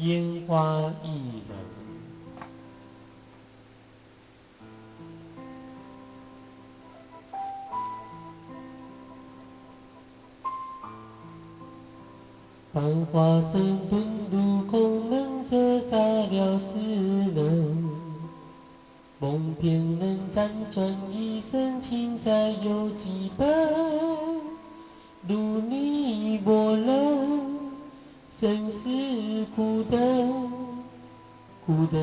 烟花易冷。繁华声遁入空门，折煞了世人。梦偏能辗转一生，情债有几本？如你我人，生死苦等，苦等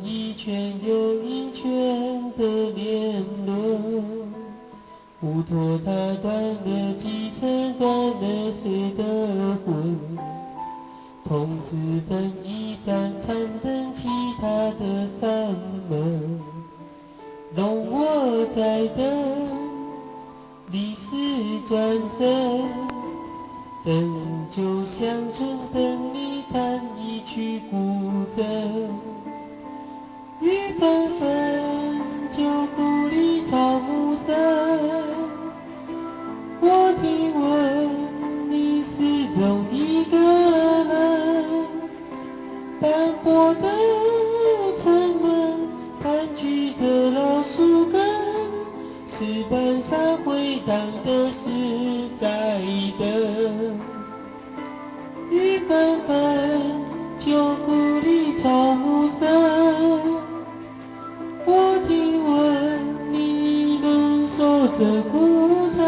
一圈又一圈的年轮。乌托它断了几层，断了谁的魂？童子灯一盏残灯，其他的三门。容我再等，历史转身，等酒乡村，等你弹一曲古筝。雨纷纷，旧故里草木深。我听闻你始终一个人，斑驳的城门盘踞着老树根，石板上回荡的是在等。雨纷纷，旧故里草木深。我听闻你能守着古城。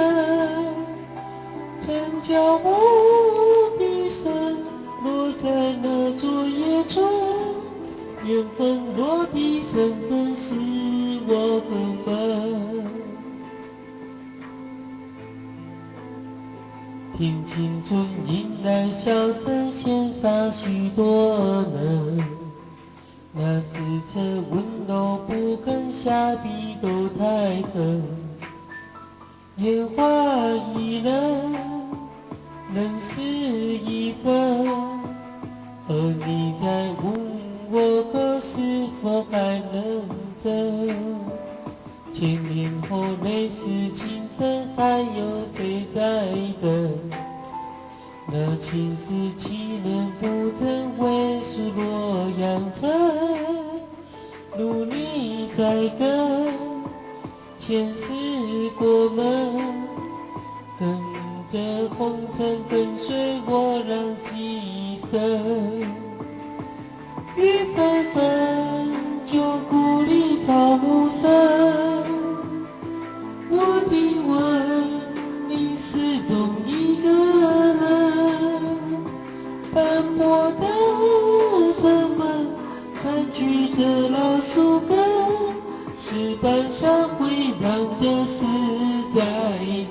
城郊牧笛声落在那座野村，缘分落地生根是我们。听青春迎来笑声，羡煞许多人。那时辰温柔不肯下笔都太疼。烟花易冷，人事已分，而你在问我可是否还认真？千年后泪湿情深，还有谁在等？那青丝岂能不真，为数洛阳城？努力在跟，前世过门，跟着红尘跟随我浪几生。雨纷纷，旧故里草木深。我听闻你始终一个人，斑驳的城门盘踞着老树根，石板上回荡的是在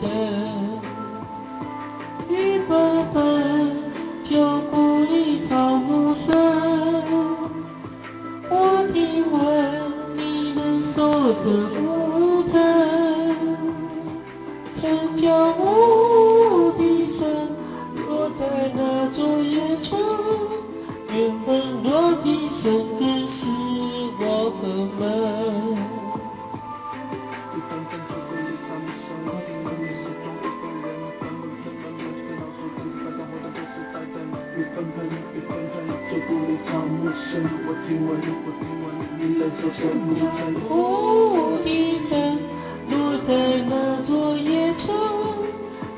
等。雨纷纷，旧故里草木深。我听闻你能守着古城，城郊牧笛声落在那座野村，缘分落地生根是我们。雨纷纷，旧故里草木深。我听闻你始终一个人，斑驳的城门盘踞着老树根，石板上回荡的是在等。雨纷纷，雨纷纷，旧故里草木深。我听闻，我听闻你仍守着古城。牧笛声落在那座野村，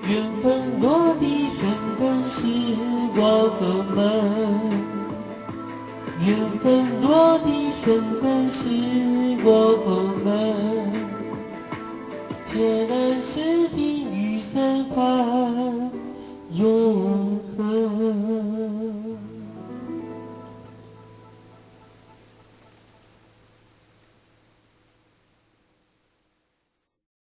缘分落地生根是我们。缘分落地生根是我们。且难是听雨声盼永。